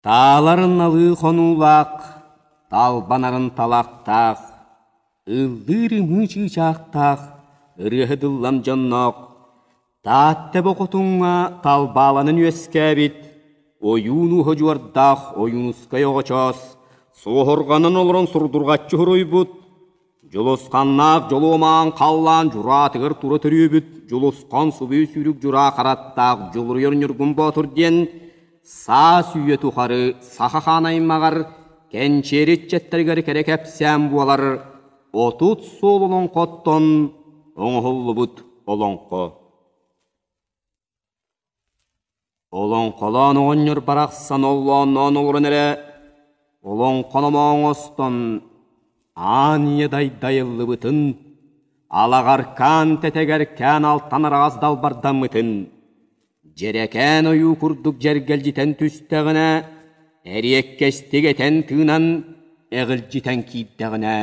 Тааларын налыы хонуулаах, талбанарын талахтаах, ыллыыр ымыы чыычаахтаах, ырыаһыт ыллам дьонноох, Таатта Бохотуҥҥа талбааланан үөскээбит, ойуун ууһа дьуордаах Ойуунускай оҕочоос, суоһурҕанан олорон сурдурҕаччы суруйбут, Дьулусханнаах дьолуомаан халлаан дьураатыгар тура төрүөбүт Дьулусхан субуй сүүрүк дьураа хараттаах Дьулуруйар Ньургун Боотур диэн саас үйэ тухары саха хаан аймаҕар кэнчиэри ыччаттарыгар кэрэ кэпсээн буолар 30 суол олоҥхоттон оҥоһуллубут олоҥхо. Олоҥхолоон оҕонньор барахсан оллоонноон олорон эрэ, олоҥхономоон оҥостон, аан ийэ дайдайыллыбытын, алаҕаркаан тэтэгэркээн алтан араҕас далбардаммытын, дьэрэкээн ойуу курдук дьэргэлдьитэн түстэҕинэ, эриэккэстик этэн-тыынан эҕилдьитэн киирдэҕинэ,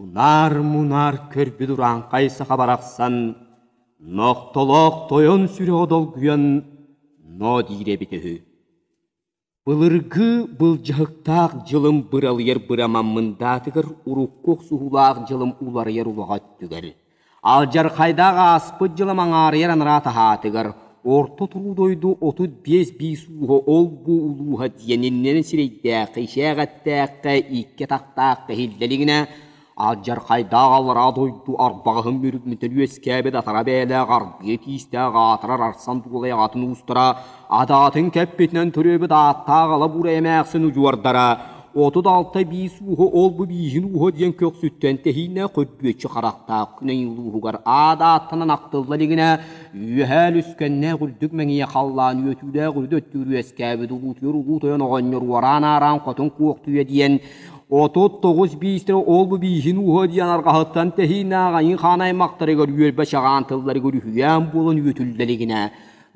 Унаар-мунаар көрбүт урааҥхай саха барахсан нохтолоох тойон сүрэҕэ долгуйан ноо диир эбит үһү. Былыргы былдьаһыктаах дьылым быралыйар бырамаммындаатыгар урукку охсуһуулаах дьылым уларыйар улаҕа өттүгэр, алдьархайдаах ааспыт дьылым аҥаарыйар анараа таһаатыгар Орто туруу дойду 35 биис ууһа ол-бу улууһа диэн иннинэн сирэйдээххэ, ишээх эттээххэ, икки атахтаахха иһиллэ илигинэ, алдьархайдаах аллараа дойду арбаҕаһын мүрүммүтүн үөскээбит атара бэйэлээх аргыа тиистээх аатырар арсан дуолай аҕатын уустара, адаатын кэппитинэн төрөөбүт ааттаах ала буурай эмээхсин удьуордара 36 биис ууһа ол-бу бииһин ууһа диэн көхсүттэн тэһииннээх көрбүөччү харахтаах күнэйин улууһугар аат ааттанан ахтылла илигинэ Үөһээ үлүскэннээх үрдүк мэҥиэ халлаан үөтүүлээх үрдү өттүгэр үөскээбит улуутуйар улуу тойон оҕонньор уораан-аараан хотун куохтуйа диэн 39 биистэрэ ол-бу бииһин ууһа диэн арҕаһыттан тэһииннээх айыы хаан аймахтарыгар үөрбэ чаҕаан тылларыгар үһүйээн буолан үөтүллэ илигинэ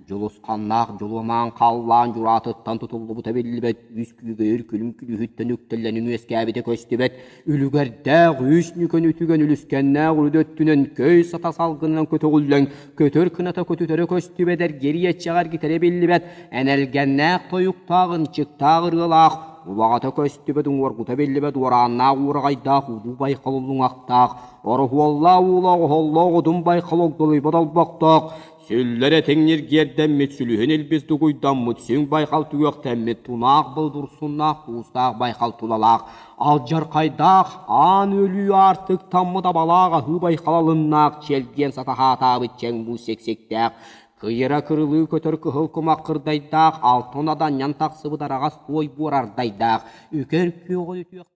Дьулусханнаах дьулумаан халлаан дьураатыттан тутуллубута биллибэт үс күүгэйэр күлүм күлүһүттэн үктэллэнин үөскээбитэ көстүбэт үлүгэрдээх үс нүкэн үтүгэн үлүскэннээх үрдү өттүнэн көй сата салгынынан көтөҕүллэн көтөр кыната көтүтэрэ көстүбэт эргириэччэҕэ эргитэрэ биллибэт энэлгэннээх тойуктаах ынчыктаах ырыалаах улаҕата көстүбэт уҥуоргута биллибэт уорааннаах уураҕайдаах улуу байхал уллуҥахтаах ороһуоллаах уулаах оһоллоох одун байхал огдолуйбат олбохтоох Сүллэр этиҥ ньиргиэрдэммит, сүлүһүн илбис дугуйдаммыт, сүҥ байхал түгэхтэммит, тунаах былдурсуннаах, туустаах байхал тулалаах, алдьархайдаах, аан өлүү аартыктаммыт абалаах аһыы байхал алыннаах, чэлгиэн сатаһаатаабыт чэҥ муус сиксиктээх, кыйыра кырылыы көтөр кыһыл кумах кырдайдаах, алтан аданньан тахсыбыт араҕас туой буор ардайдаах, үкэр күөҕү үтүөх.